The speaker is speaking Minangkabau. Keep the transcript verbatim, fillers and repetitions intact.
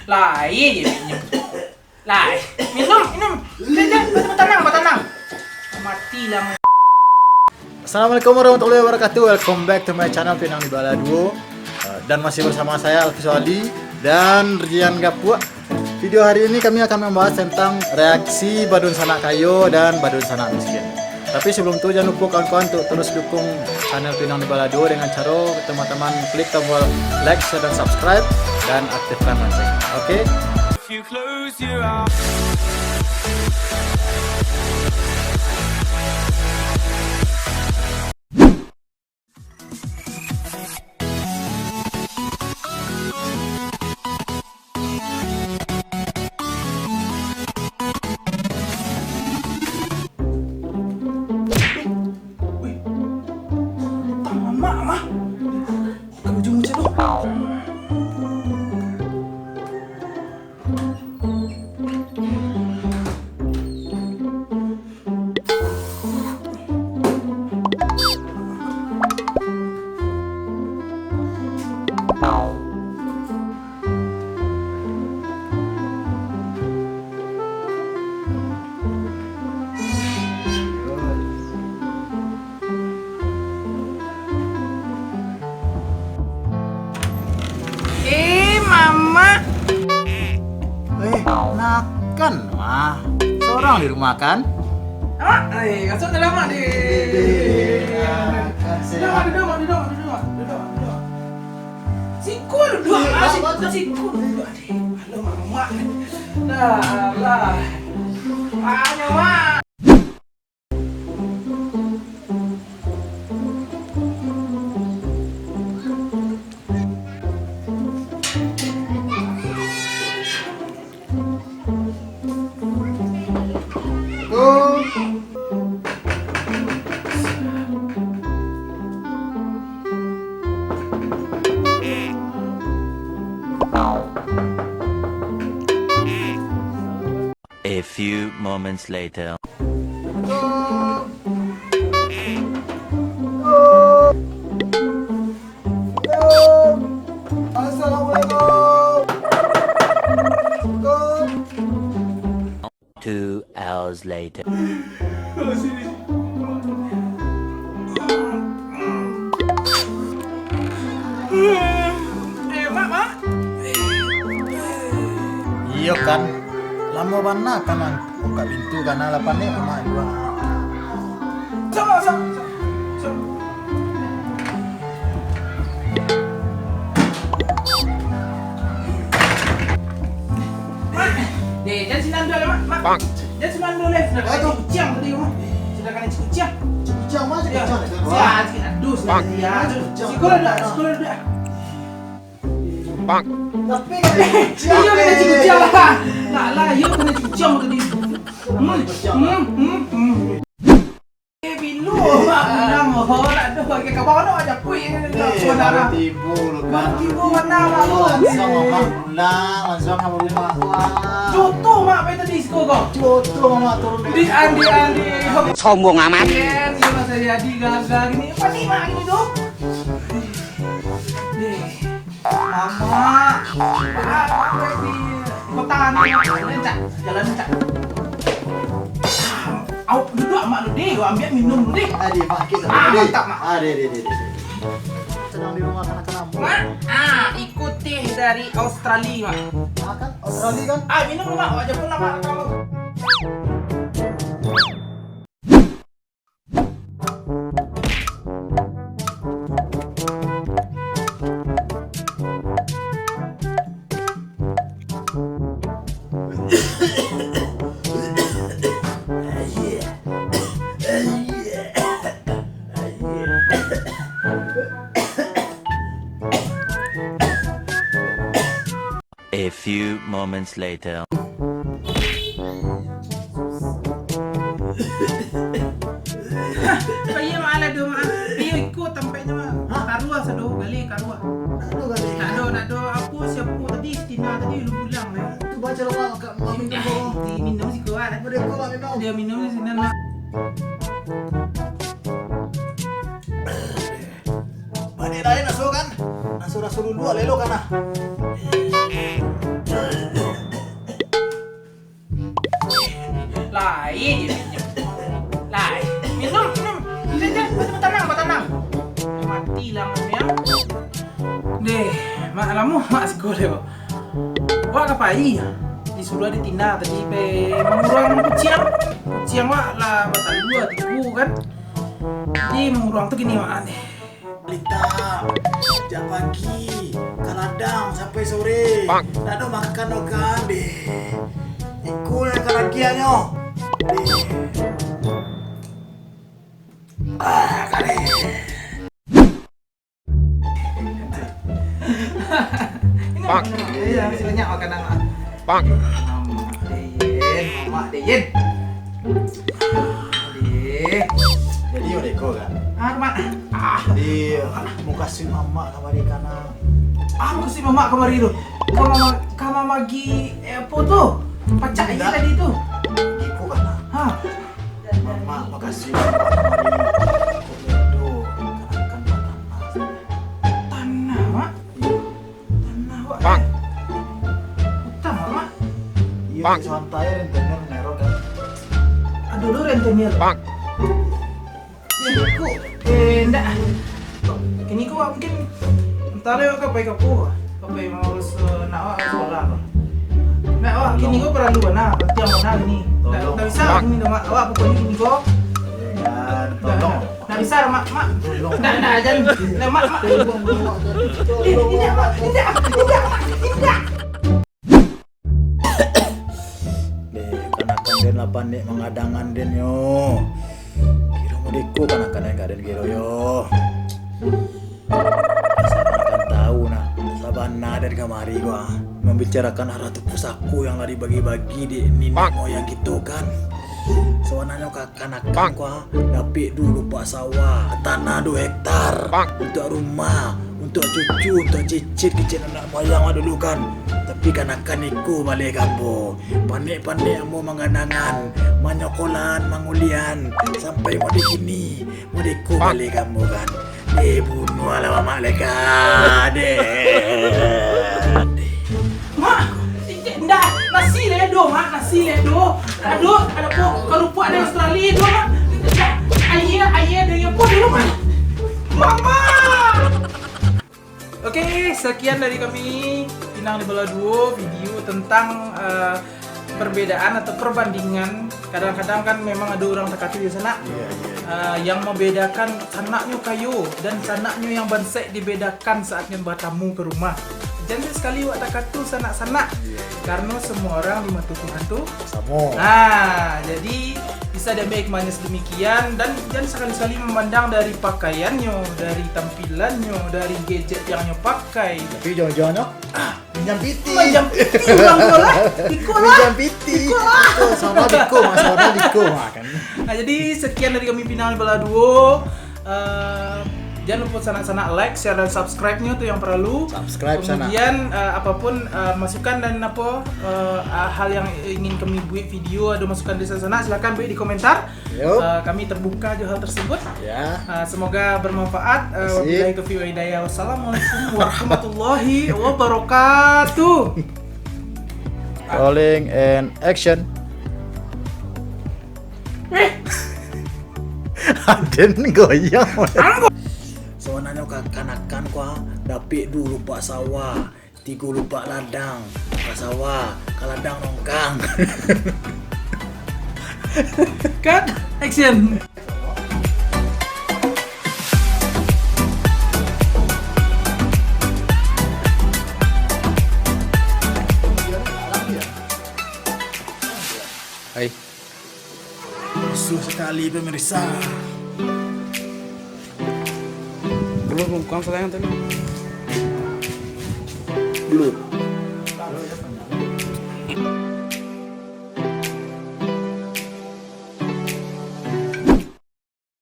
Lai je minum. Lai. Minum, minum. Dah, dah, batanang, batanang. Mati lah. Assalamualaikum warahmatullahi wabarakatuh. Welcome back to my channel, Pinang di Bala Duo. Eh, dan masih bersama saya, Alfi Soali, dan Rian Gapuak. Video hari ini kami akan membahas tentang reaksi badunsanak kayo dan badunsanak miskin. Tapi sebelum tu, jangan lupa kawan-kawan untuk terus dukung channel Pinang di Bala Duo dengan caro teman-teman klik tombol like, share, dan subscribe, dan aktifkan lonceng. Oke? If you close your eyes. Wih, taman mak mah. Ka ujung macam tu. Eh, Mamak. Eh, nakan, Mah. Sorang di rumah, kan? Mak, eh, masuk dalam, Mak, deh. Duduk, Mak, duduk, Mak, duduk, Mak, duduk, Mak, duduk, Mak. Siko duduk, Mak, siko, siko duduk, deh. Halo, Mamak. Dah, lah. Ayo, Mak. A few moments later. Assalamualaikum. Two hours later. Eh, Mak, Mak. Iyo kan, lamo bana kan ang buka pintu, kana lah panek amak jua. Sok, sok, sok, sok. Mak, deh, jan sinan dulu lah, Mak. Mak, jan sinan dulu lah. Sudah kena kuciang tadi, Mak. Sudah kena kuciang. Kuciang, Mak, kuciang. Ya, aduh, sudah tadi, ya. Siko lah, siko lah. Tapi iyo, kena kuciang lah. Nak lah, iyo, kena kuciang tadi. Hmm, hmm, hmm, hmm. Eh, bilo, Mak, pulang, oh, nak tu, pakai kawan, nak japuik, nak Eh, pulang. Baru tibo lu, kan? Baru tibo, mana, Mak, lu? Langsung, Mak, pulang, langsung, Mak, rumah, Mak. Joto, Mak, apa tadi, siko kau? Joto, Mak, turun dari Di, andi, andi. Sombong amat. Iya, iya, Mas Riyadi, gagal gini. Apa nih, Mak, gini, dong? Nih. Mamak, Mamak, di kota ni, jalan rancak, jalan rancak. Au, duduk, Mak, dulu deh, ambil minum dulu deh. Ah, deh, Mak, kita Ah, dulu deh. Mantap, Mak. Ah, deh, deh, deh, deh, deh. Sedang di rumah kanak-kanak. Mak, ah, iko teh dari Australia, Mak. Ah, kan? Australia, kan? Ah, minum dulu, Mak. Wajah pun, Mak, kamu. A few moments later. Hah, kok iyo, Mak, lah, doh, Mak. Iyo, iko tampeknyo, Mak. Hah? Karuah sado, galeh karuah. Nak ado galeh? Nak ado, nak ado. Apo, siapo tadi, si Tina tadi, lu pulang, eh. Tu baco lah, Mak, Mak minum. Di minum siko, ah. Udah, kau, Mak, minum. Dia minum di sini, Mak. Bani lain aso kan? Aso raso dulu, lelo kan, ah. Mak, lamo mak siko deh, Bang. Wak ka pai? Disuruah dek Tina tadi, pai manguruang kuciang. Kuciang wak lah batalua tigo kan. Jadi manguruang tu kini mak deh. Lita, jak pagi, ka ladang sampai sore. Ndak ado makan doh kan deh. Iko nan ka lagiahnyo. Deh. Ah, kali. Ini Bang. Iya, masih banyak makanan, Mak. Bang. Mamak Deyen, Mamak Deyen. Deh. Jadi, udah iko kan? Ah, Mak. Ah, di mukasuik mamak kamari kana. Ah, mukasuik mamak kamari tu. Ka mama-, ka mamagi, eh, apo tu? Pacak aia tadi tu. Iko kana. Ha. Mamak makasuik mamak kamari. Komedo kanakan batanah. Tanah, Mak? Iyo. Tanah, Wak. Bang. Utang, Mak? Iyo, Bang. Santai, rentenir, nero kan. Ado dulu rentenir. Bang. Iyo, kok. Eh, ndak. Kini ko wak mungkin antah lai wak ka pai ka apo, ka pai maurus, eh, anak wak ka sekolah ko. Ndak, wak kini ko paralu bana, pantiang bana kini. Ndak, ndak bisa kini doh, Mak. Wak pokoknyo kini ko. Ndak, ndak bisa doh, Mak, Mak. Ndak, ndak, jan. Ndak, Mak, Mak. Eh, indak, Mak. Indak, indak, Mak. Indak. Deh, kanakan den lah panek mangadangan den yo. Kiro modeko kanakan den ka den kiro yo. Asa kanakan tahu nak, sabana den kamari ko, ah, mambicarakan harta pusako yang lah dibagi-bagi dek niniak moyang kito kan. Sabananyo ka- Kanakan ko, ah, dapek duo lupak sawah, tanah duo hektar, untuak rumah, untuak cucu, untuak cicit kecek anak moyang awak dulu kan. Tapi kanakan iko baleh ka ambo. Panek-panek ambo mangadangan, manyokolan, mangulian, sampai mode kini, mode ko baleh ka ambo kan. Eh, bunuahlah mamak leka, deh. Mak, indak, nasi lai ado, Mak, nasi lai ado. Ado, ado apo, karupuak dari Australia ado, Mak. Indak, aia, aia dari apo dulu, Mak? Mama! Oke, sekian dari kami, Pinang di Balah Duo, video tentang, eh, perbedaan atau perbandingan. Kadang-kadang kan memang ado urang takatu di sanak. Iya, iya. Eh, yang membedakan sanaknyo kayo dan sanaknyo yang bansaik dibedakan saat nyo batamu ka rumah. Jan sakali wak takatu sanak-sanak. Iya, iya. Karena semua orang di mata Tuhan tu samo. Nah, jadi bisa diambil hikmahnyo sedemikian dan jan sakali-kali memandang dari pakaiannyo, dari tampilannyo, dari gadget yang nyo pakai. Tapi ujung-ujungnyo, ah, Minjam piti. Minjam piti urang ko lah. Iko lah. Minjam piti. Iko lah. Iko, sama biko, Mas. Sama biko, Mas, kan. Nah, jadi sekian dari kami Pinang di Balah Duo. Eh, jangan lupa sanak-sanak like, share, dan subscribe-nyo tu yang perlu. Subscribe sanak. Kemudian, eh, apapun, eh, masukan dan apa, eh, hal yang ingin kami buat video, ada masukan dari sanak-sanak, silakan buat di komentar. Yup. Eh, kami terbuka jo hal tersebut. Ya. Eh, semoga bermanfaat. Eh, Asik. Wabillahi taufiq wal hidayah. Wassalamualaikum warahmatullahi wabarakatuh. Rolling and action. Eh. Aden goyang. Sabananyo kakanakan ko, ah, dapek duo lupak sawah. Tigo lupak ladang, ka sawah, ka ladang nongkang. Cut, action. Hai. Rusuh sakali, pemirsa. Belum, belum, kurang sayang tadi. Belum.